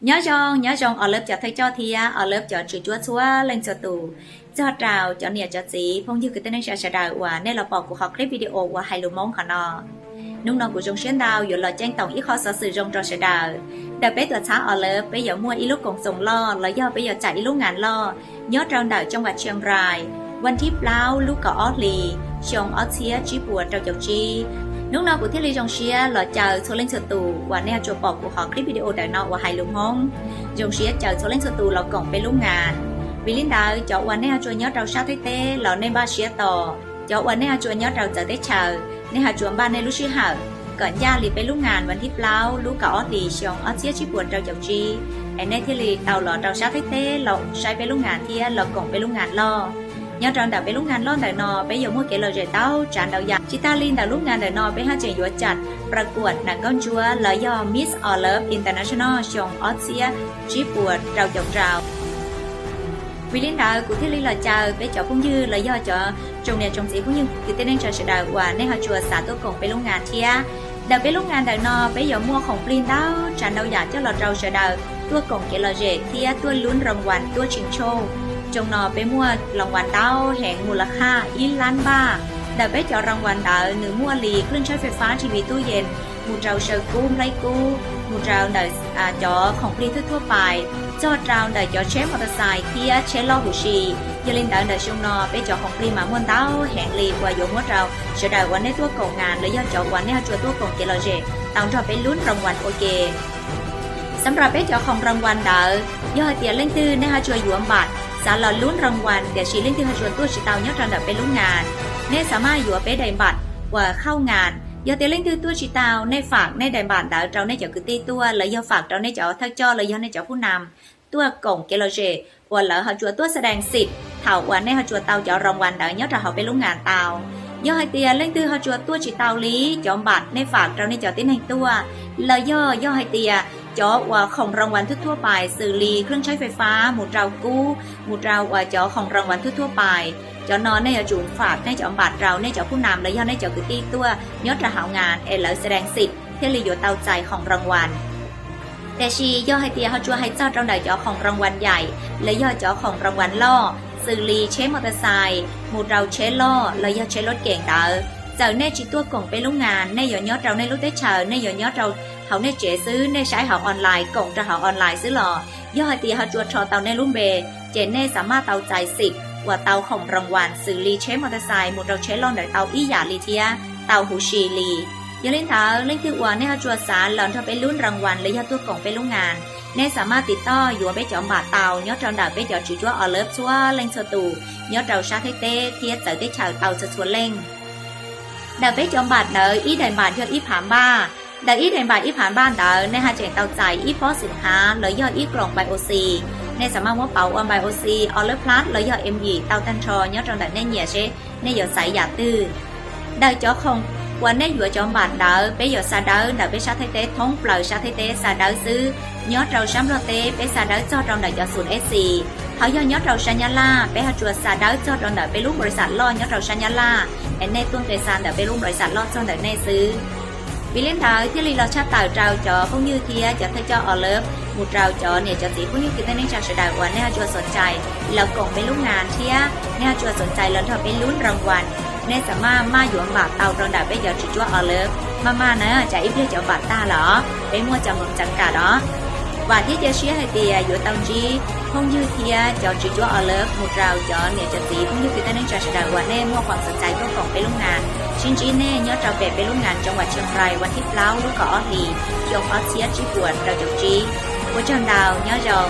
Nyob zoo, nyob zoo Olive cov thawj coj thiab Olive cov tswv cuab txhua leej txhua tus, txog rau cov niam cov txiv phooj ywg kwv tij neej tsa sawv daws uas nej los pom kuv qhov clip video uas hais lus Hmoob qhov no. Hnub no kuv zoo siab ntau yuav los ceeb toom ib qho xov xwm zoo rau sawv daws. Ntawm peb tuam txhab Olive peb yuav muaj ib lub koom xoom loj los yog peb yuav txais ib lub ngas loj nyob rau ntawm tsoom vam Chiang Rai, vas thib plaub lub kaum ob hlis xyoo ob txhiab tsib puas rau caum tsib. Hnub no kuv thiaj li zoo siab los caw txhua leej txhua tus uas nej yuav tsum pom kuv qhov clip video ntawm no uas hais lus Hmoob, zoo siab caw txhua leej txhua tus los koom peb lub ngas. Vim li ntawd cov uas nej yuav tsum nyob rau sab Thaib teb los nej npaj siab tos, cov uas nej yuav tsum nyob rau txawv teb chaws nej yuav tsum npaj nej lub sij hawm kom ncaj li peb lub ngas vas thib plaub lub kaum ob hlis xyoo ob txhiab tsib puas rau caum tsib, es nej thiaj li tau los rau sab Thaib teb los saib peb lub ngas thiab los koom peb lub ngas loj. Nyob rau ntawm peb lub ngas loj ntawm no peb yuav muaj kev lom zem ntau tsav ntau yam. Tsis tas li ntawm lub ngas ntawm no peb haj tseem yuav txais ประกวด nag nkaub ntsuab los yog Miss Olive International xyoo ob txhiab tsib puas rau caum rau. Vim li ntawd kuv thiaj li los caw peb cov phooj ywg los yog cov tsoom niam tsoom txiv phooj ywg kwv tij neej tsa sawv daws uas nej yuav tsum xav tuaj koom peb lub ngas thiab. Ntawm peb lub ngas ntawm no peb yuav muaj khoom plig ntau tsav ntau yam coj los rau sawv daws tuaj koom kev lom zem thiab tuaj lub rau vas tuaj tsis tshoj. Xyoo no peb muaj rau vas ntau heev mus los khaj ib lab npaj. Ntawm peb cov rau vas ntawd nws muaj li เครื่องใช้ไฟฟ้า T V ตู้เย็น mus rau saw kub nplhaib kub mus rau ntawm cov khoom plig thuaj thuaj pais, txog rau ntawm cov tsheb mos tas xais thiab tsheb loj huv si. Yog li ntawd ntawm xyoo no peb cov khoom plig mas muaj ntau heev li uas yuav muab rau sawv daws uas nej tuaj koom ngas los yog cov uas nej yuav tsum tuaj koom kev lom zem tau nrog peb lub rau vas ua ke. Xab nrab peb cov khoom rau vas ntawd yog hais tias leej twg nej yuav tsum yuav npam xav los lub rau vas tiam sis leej twg yuav tsum tuaj tsis tau nyob rau ntawm peb lub ngas, nej xav maj yuav peb daim npam uas khauj ngas. Yog tias leej twg tuaj tsis tau nej fam nej daim npam ntawd rau nej cov kwv tij tuaj los yog fam rau nej cov thawj coj los yog nej cov phub nam tuaj koom kev lom zem uas lawv yuav tsum tuaj xa dees xim thaum uas nej yuav tsum tau cov rau vas ntawd nyob rau hauv peb lub ngas tau. Yog hais tias leej twg yuav tsum tuaj tsis tau li cov npam nej fam rau nej cov tib neeg tuaj, los yog yog hais tias cov uas khoom rau vas thuaj thuaj pais xws li เครื่องใช้ไฟฟ้า mus rau kub mus rau uas cov khoom rau vas thuaj thuaj pais, cov no nej yuav tsum fam nej cov npam rau nej cov phub nam los yog nej cov kwv tij tuaj nyob rau hauv ngas es lawv xa dees xim thiaj li yuav tau txais khoom rau vas. Tiam sis yog hais tias yuav tsum hais txog rau ntawm cov khoom rau vas yaim los yog cov khoom rau vas loj xws li tsheb mos tas xais mus rau tsheb loj los yog tsheb loj keem ntawd, txawm nej tsis tuaj koom peb lub ngas, nej yuav nyob rau nej lub teb chaws, nej yuav nyob rau hauv nej tsev xwb, nej saib hauv online koom rau hauv online xwb los yog hais tias yuav tsum rho tau nej lub npe, ces nej xav maj tau txais xim uas tau khoom rau vas xws li tsheb mos tas xais mus rau tsheb loj ntawd tau ib yam li thiab tau huv si li. Yog li ntawd leej twg uas nej yuav tsum xav los nrog peb lub rau vas los yog tuaj koom peb lub ngas, nej xav maj tiv toj yuav peb cov npam tau nyob rau ntawm peb cov tswv cuab Olive txhua leej txhua tus nyob rau sab Thaib teb thiab txawv teb chaws tau txhua txhua leej. Ntawm peb cov npam ntawd ib daim npam yog ib phav npaj. Ntawm ib daim npam ib phav npaj ntawd nej haj tseem tau txais ib pob xwm hav los yog ib kloom npai oxy. Nej xav maj muab pauv ua npai oxy Olive Plus los yog M yim tau tag nrho nyob rau ntawm nej nyiam seb nej yuav xaiv yam twg. Ntawm cov khoom uas nej yuav cov npam ntawd peb yuav xa dawb ntawm peb sab Thaib teb thoob plaws sab Thaib teb xa dawb xwb. Nyob rau sab Nplog teb peb xa dawb txog rau ntawm cov xum S C. Ho yog nyob rau sab Nyab Laj peb yuav tsum xa dawb txog rau ntawm peb lub npaus li xam loj nyob rau sab Nyab Laj, es nej tuaj nqe xa ntawm peb lub npaus li xam loj txog ntawm nej xwb. Vim li ntawd thiaj li los tshaj tawm rau cov phooj ywg thiab cov thawj coj Olive mus rau cov niam cov txiv phooj ywg kwv tij neej tsa sawv daws uas nej yuav tsum xom cai los koom peb lub ngas thiab nej yuav tsum xom cai los nrog peb lub rau vas. Nej xav maj maj yuav npam tau rau ntawm peb cov tswv cuab Olive. Maj maj na, tsam ib pliag cov npam tag lawm os, peb muaj cov npam txav kam os. Vam thiab cia siab hais tias yuav tau ntsib phooj ywg thiab cov tswv cuab Olive mus rau cov niam cov txiv phooj ywg kwv tij neej tsa sawv daws uas nej muaj khuam xom cai tuaj koom peb lub ngas. Sib ntsib nej nyob rau pem peb lub ngas tsoom vas Chiang Rai vas thib plaub lub kaum ob hlis xyoo ob txhiab tsib puas rau caum tsib. Ua tsaug ntau, nyob zoo.